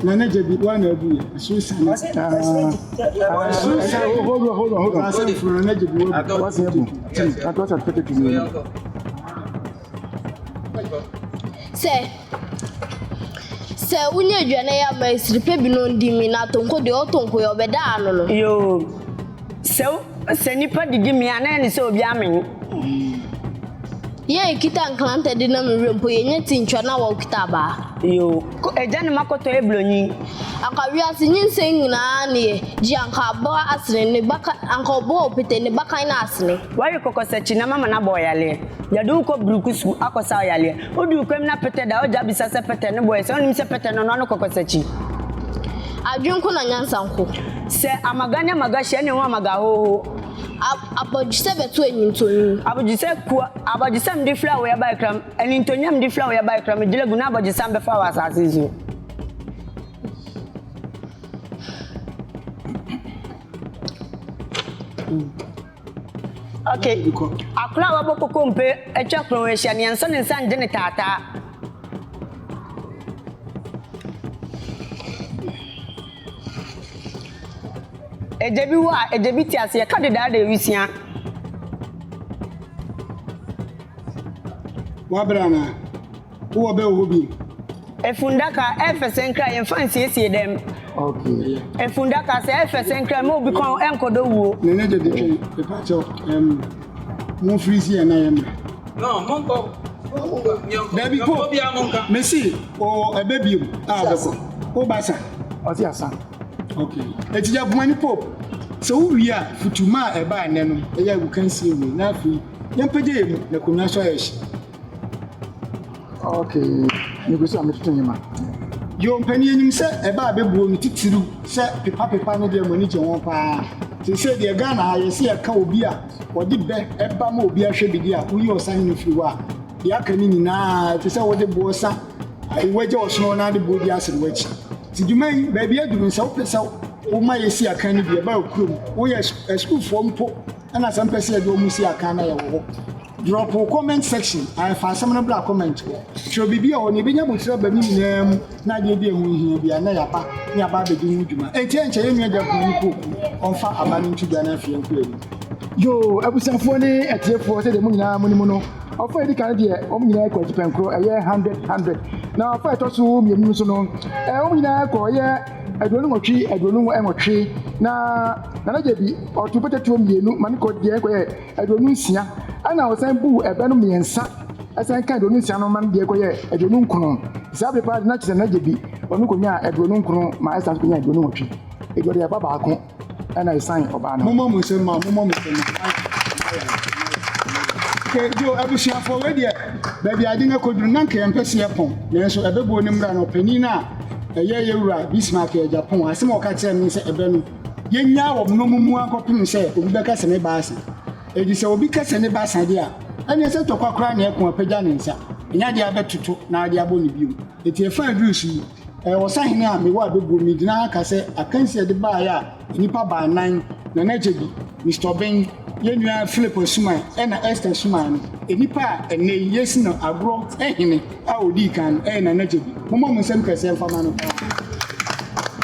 Nana Gyabi, woa na abu yɛ. Ɛsoro sane. Ɛsoro sane. Hold on, hold on, hold on. Asase mforo, Nana Gyabi wabu. What's the Sɛ sɛ wonya aduane yɛ ama asiri pɛ bi no ndi mi na atonko deɛ ɔtonko yɛ ɔbɛda ano no. Yoo, sɛ sɛ nipa didi mi a na ɛne sɛ obi amen. Yɛn kita nkrantɛ de nam nwura mpo yɛnyɛ ti ntwa na wɔkita abaa. Yoo, agya ne ma kɔtɔ eblonyi. Anka wiase nyinsɛn nyinaa ne yɛ gye anka aboa asene ne ba ka anka ɔboa opete ne ba kan na asene. Wari kɔkɔsakyi na mama no abɔ ɔyaleɛ. Yɛde wo kɔ burukusu akɔsa ɔyaleɛ. Woduu kwam na pɛtɛ da ogya bisa sɛ pɛtɛ no bɔɛ sɛ wonim sɛ pɛtɛ no noa no kɔkɔsakyi. Adwen nko na nyansa nko. Sɛ amaga ne amaga hyia ne ho amaga hooho. Abɔdwesɛ bɛto anintɔnwi. Abɔdwesɛ kua abɔdwesɛ mede fira wo yɛbae kra anintɔnwi a mede fira wo yɛbae kra megyina gu na abɔdwesɛ ambɛfa wɔ asase so. Okay. Akora a wabɔ kokompe atwa kron ahyia no, yɛnsɔ ne nsa ngye ne taataa. Agya bi wɔ a, agya bi te ase, yɛka dedaada awisia. Wabrɛ anaa? Wowɔ bɛ wɔ hɔ bio? Efundaka, ɛyɛ fɛ sɛ nkra, yɛmfa nsiesie dɛm. Okay. Efundaka, sɛ ɛyɛ fɛ sɛ nkra, mma obi kɔn ɛnkɔdɔ wuo. Nene gye de twɛn, mepa kyɛw, ɛm, mo firi si yɛn na yɛn mmerɛ. No, monkɔ. Dabi po, mesi, ɔwɔ ɛbɛ bio a ɔbɛkɔ. Wo ba sa? Ɔsi asa. Okay. Eti gya bumani pope, sɛ wo wie a, futuma a ɛbaa nnɛ no, ɛyɛ agukansie wie, na afei, yɛmpagya yɛn mu, na konwa so ayɛ hye. Okay, megu so a metoto nneɛma. Yoo, mpanin yɛnim sɛ ɛba a bɛbuo no titiriw sɛ pepa pepa no deɛ mo ani gye ho paa. Seesei deɛ Ghana ha yɛse yɛka obi a ɔde bɛ ɛba ma obi ahwɛ bi deɛ a woyi ɔsahene firi hɔ a deɛ aka no nyinaa ɛte sɛ wode boɔ sa wagya ɔsono na ade boɔ bi asene w'akyi. Nti dwuma yi baabi aduru no sɛ wopɛ sɛ woma yɛsi akan no bi ɛba okurom woyɛ asukuufoɔ mpo ɛna sɛ mpɛ sɛ yɛde wɔn si akan na yɛwɔ hɔ. Drop wo comment section ae fa asɛm no bra comment hɔ. Twerɛ biribi a ɔno yɛbɛnya abotire aba ne nyinaa mu na adeɛ bi a ɛho hia biara na yɛaba na yɛaba abɛdi ho dwuma. Enti ɛnkyɛ yɛn nua Gyakuo no Poku ɔmfa aba no nto dwa na afei yɛnkɔ yɛn anim. Yoo, abusuafoɔ ne atiefoɔ, sɛdeɛ mo nyinaa monim no, ɔfa a ɛdi kan no deɛ, wɔn nyinaa kɔ atipɛnkorɔ, ɛyɛ hundred hundred. Na ɔfa a ɛtɔ so mmienu no nso no, wɔn nyinaa kɔ ɛyɛ 28 28. Na Nana Gyebi, ɔto pɛtɛtuo mmienu ma ne kɔ deɛ kɔyɛ 26, ɛnna ɔsan buu ɛbɛ no mmiɛnsa san kaa 60 no ma no deɛ kɔyɛɛ 29. Saa bere paa de, na kyerɛ sɛ n'agya bi, ɔno kɔnyaa 29 ma Esther nso kɔnyaa 28. Enti ɔde ɛba baako na ɛsan ɔbaa no ho. Mommɔ mo nsam ma, mommɔ mo nsam ma. Okay, Joe, abusuafoɔ, wei deɛ, baabi a ade no akɔduru, na anka yɛmpɛ sɛ yɛpɔn, nanso ɛbɛbuo no mmra no, ɔpanin no a ɛyɛ yɛn wura Bismarck Agyapong, asɛm a ɔka kyerɛɛ me ne sɛ ɛbɛ no, Yennyaa wɔn na wɔmmu ara kɔpem sɛ obi bɛka sɛ ne ba asa. Enti sɛ obi ka sɛ ne ba asa de a, ɛnneɛ sɛ tɔkwa koraa na ɛko a, pagya ne nsa. Ɛnyɛ adeɛ a wobɛtoto na wode abɔ no bio. Enti ɛfa aduru so yi, ɛyɛ ɔsahene a mewɔ abɛbuo, megyina ha ka sɛ akansi a ɛde baeɛ a nnipa baanan, Nana Agyebi, Mister Obeng, yɛn nua Philip Asuman ɛna Esther Asuman no, nnipa a ɛnnɛ yi yɛresi no agorɔ hene a ɔdii kan no yɛ Nana Gyebi. Mommɔ mo nsam kɛseɛ mfa ma no paa.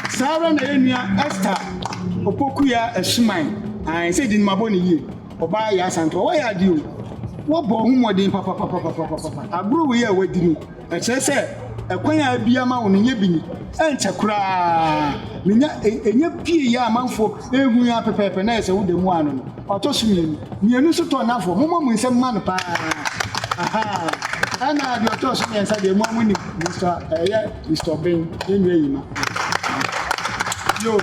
Saa ara na yɛn nua Esther Opokuya Asuman, ae, sɛ din no mabɔ no yie, ɔbaa yɛ Asantewaa, wayɛ adeɛ o, wabɔ wo ho mmɔden papapapapapapa. Agorɔ wei a wadi no, Ɛkyerɛ sɛ ɛkwan a abue ama wo no nyɛ bi ni. Ɛnkyɛ koraa, menya ɛnya pie yi a amanfoɔ ɛrehu yi ara pɛpɛɛpɛ na ayɛ sɛ woda mu ano no. Ɔtɔ so mmienu. Mmienu nso tɔ nnafoɔ. Mommɔ mo nsam mma no paa. Ahaa. Ɛna deɛ ɔtɔ so mmiɛnsa deɛ mo ara monim, Mister ɛyɛ Mister Obeng, yɛn nua Yima. Yo,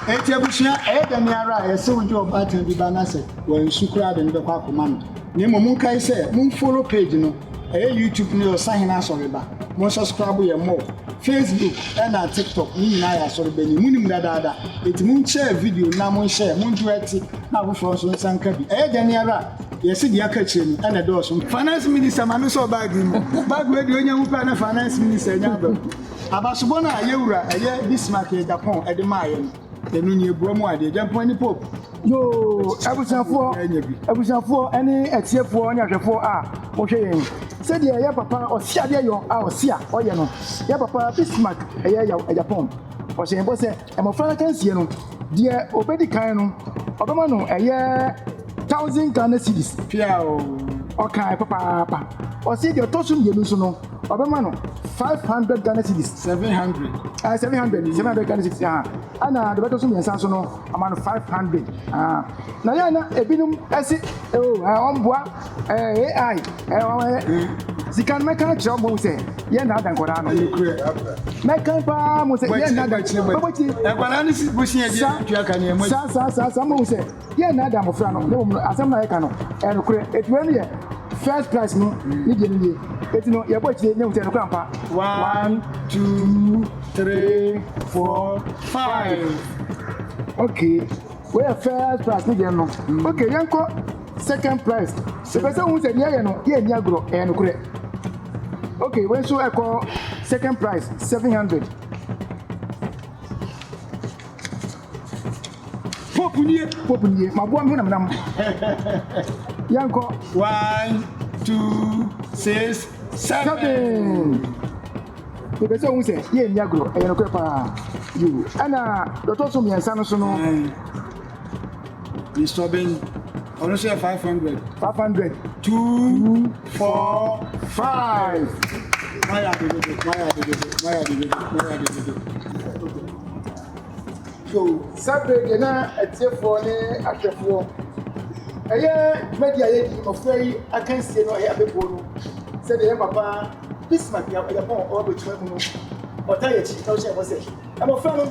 enti abusua, ɛyɛ dɛn ara a ɛsɛ wogye ɔbaatan bi ba na sɛ wansu koraa de no bɛkɔ akɔma no. Na mmom monkae sɛ, momfollow page no. Ɛyɛ YouTube no yɛ Ɔsahene Asɔreba. Mo nsɔskrabo yɛ more. Facebook ɛna TikTok ne nyinaa yɛ Asɔreba ni. Monim dadaada. Enti mon share video no na mon share, mon duɛte na afoforɔ nso nsa nka bi. Ɛyɛ dɛn ara a, yɛse deɛ aka akyire no ɛna ɛdɔɔso. Finance minister ma no sɔ bag yi mu. Bag wei deɛ onya hu pɛ a na finance minister anya aba mu. Abasobɔ no a yɛwura ɛyɛ Bismarck Agyapong ɛde maaeɛ no. Ɛno nie boa mu adeɛ Gyampɔn ne Pope. Yoo, abusuafoɔ, abusuafoɔ ɛne atiefoɔ ne ahwɛfoɔ a wɔhwɛ yɛn. Sɛdeɛ yɛn papa ɔse adeɛ yɔ a ɔse a ɔyɛ no, yɛn papa Bismarck ɛyɛ Yaw Agyapong, ɔhyɛ yɛn bɔ sɛ mmɔfra no akansie no, deɛ ɔbɛdi kan no, ɔbɛma no ɛyɛ thousand Ghana cedis. Pia o. Ɔkae papaapa. Ɔse deɛ ɔtɔ so mmienu nso no, ɔbɛma no 500 Ghana cedis. 700. Ah, 700, 700 Ghana cedis. Ah, ɛna deɛ ɔbɛtɔ so mmiɛnsa nso no, ɔma no 500. Ah, na yɛn na ebinom ɛsi, oh, ah, ɔmboa, eh, AI, eh, ɔmɛ, sika no mɛka akyerɛ wɔn sɛ yɛn na ada nkwadaa no. Mɛka paa mo sɛ yɛn na ada bɔkyi. Nkwadaa no si bosia bi tua ka nneɛma. Saa saa saa saa mo sɛ Yɛn nnaadaa mmofra no, na mmom no, asɛm no a yɛka no, ɛyɛ nokorɛ. Enti wei no yɛ first prize no ne deɛ no nie. Enti no, yɛbɔ akyire na yɛhu sɛ ɛyɛ nokorɛ ampa. One, two, three, four, five. Okay. Wei yɛ first prize ne deɛ no. Okay, yɛnkɔ second prize. Mepɛ sɛ wohu sɛ deɛ yɛyɛ no, yɛnni agorɔ, ɛyɛ nokorɛ. Okay, wei nso ɛkɔ second prize, 700. Pope nie. Pope nie. Maboa me ho na menam. Yɛnkɔ. 1, 2, 6, 7. 7. Mepɛ sɛ wohu sɛ yɛnni agorɔ, ɛyɛ nokorɛ paa. Yoo, ɛna deɛ ɔtɔ so mmiɛnsa no so no. Mr. Ben, ɔno nso yɛ 500. 500. 2, 4, 5. Mayɛ ade dodo, mayɛ ade dodo, mayɛ ade dodo, mayɛ ade dodo. Yo, saa berɛ deɛ na atiefoɔ ne ahwɛfoɔ, ɛyɛ dwumadi a yɛdi mmɔfra yi akansie no ɛyɛ abɛbuo no, sɛdeɛ yɛn papa Bismarck Agyapong ɔwɔ abɛtuma mu no, ɔtaa yɛn akyi na ɔhyɛ yɛn bɔ sɛ, mmɔfra no,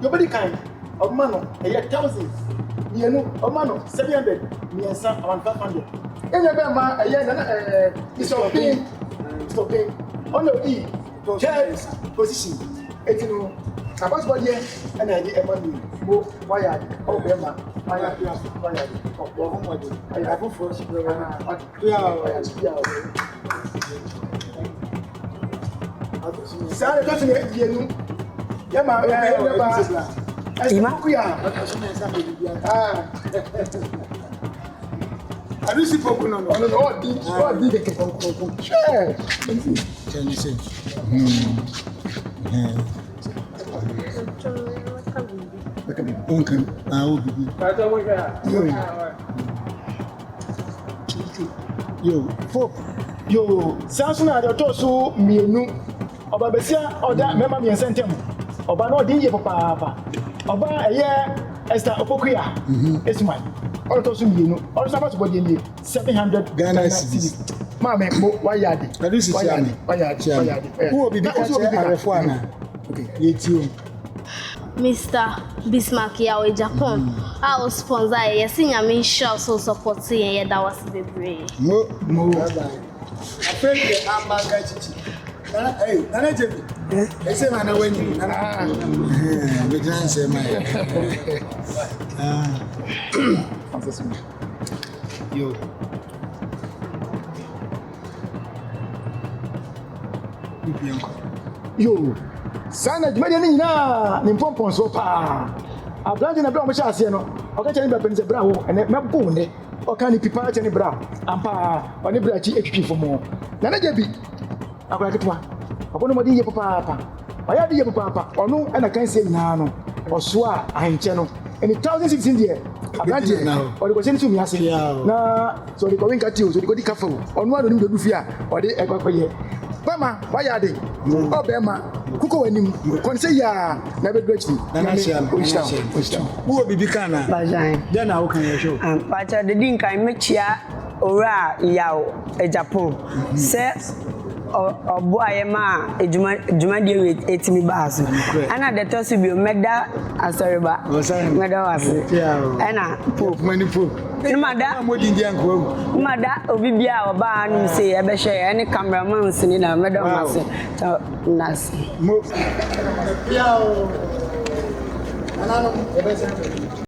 deɛ ɔbɛdi kan, ɔbɛma no ɛyɛ 1000, 2, ɔbɛma no 700, 3, ama no 500. Yɛn nua bɛrima ɛyɛ Nana ɛɛ Mr. Obeng, Mr. Obeng, ɔno na ɔdii third position, eti no, n'abasobɔdeɛ ɛna yɛde ɛma no yi. Mo, wayɛ ade, ɔwɔ bɛrima, wayɛ ade, wayɛ ade, Ɔbɔ ho mmɔden. Wayɛ ade. Afoforɔ nso bɛwɔ. Ah, Pia. wayɛ ade, pia. Saa na ɛtɔ so mmienu, yɛma ɛɛ yɛn ba ɛsɛ Ima. kuku ya. Ah. Adusi poku no no. Ɔno no ɔdi ɔdi kɛkɛ. Hwɛ. Kyɛn ne sɛ. Onka ah wo bibi. Yo, Pope. Yo, saa nso na deɛ ɔtɔ so mmienu, ɔbaa basia a ɔda mmarima mmiɛnsa ntam. Ɔbaa no ɔde yie papaapa. Ɔbaa ɛyɛ Esther Opokuya Esuman. Ɔno ɔtɔ so mmienu. Ɔno nso abasobɔdeɛ nie 700 Ghana cedis. Maame mo wayɛ ade. Adusi Wayɛ kyia ade. me. Wayɛ ade. Kyia Wayɛ me. ade. Wayɛ ade. Wowɔ biribi Na ka wo nso wɔ kyerɛ biribi ka? ahwɛfoɔ anaa? Okay. Yɛtie o. Mr. Bismarck Yaw Agyapong a o sponsor yɛ, yɛse Nyame nhyira wo sɛ wo support yɛn, yɛda wo ase bebree. Mo. Mo. Bye bye. Afei deɛ amba nka kyikyi. Nana, hey, Nana Jebi. Ɛsɛ ma na wanyini. Nana. Bɛgyina nsɛm ayɛ. Ah. Yo. Yo, saa na dwumadie no nyinaa ne mpɔmpɔnsoɔ paa. Aberante na berɛ a wɔhyɛ aseɛ no, ɔka kyerɛ ne bra panin sɛ bra wo ɛnɛ mɛbo wo nnɛ. Ɔka ne pipa kyerɛ ne bra ampa ara ɔne bra akyi atwitwi fam. Na n'agya bi, akwadaa ketewa, ɔbɔ ne mmɔden yie papaapa. Ɔyɛ ade yie papaapa. Ɔno na kansie nyinaa no, ɔsoa ahenkyɛ no. Ɛne 1016 deɛ, aberanteɛ, ɔde kɔhyɛ ne sumii ase. Na sɛ ɔde kɔwe nkate o, sɛ ɔde kɔdi kafa o, ɔno ara na onim deɛ ɔdu fie a ɔde ɛkɔ akɔyɛ. Bɛma, wayɛ ade. Ɔ bɛrima, kokɔ w'anim, kɔ ne sɛ yiaa na ɛbɛduru akyiri. Nana Nyame hyia me, ɔnhyira Nana wo, hyia me. ɔnhyira wo. Wowɔ biribi ka anaa? Bajan. Dɛn na woka yɛhwɛ o? Pakyɛ de di nkan mɛkyia Owura Yaw Agyapong sɛ ɔboa yɛ ma adwuma dwumadie wei ɛtumi baa so. Ɛna deɛ ɛtɔ so bio mɛda asɔreba mɛda wo ase. Ɛna Pope. Mani Pope. Ne ma da ne ma da obi bia a ɔbaa hanom sei ɛbɛhwɛ yɛ ɛne cameramans ne na mɛda wɔn ase. Nase. Mo. Pia o. Nananom yɛbɛsan.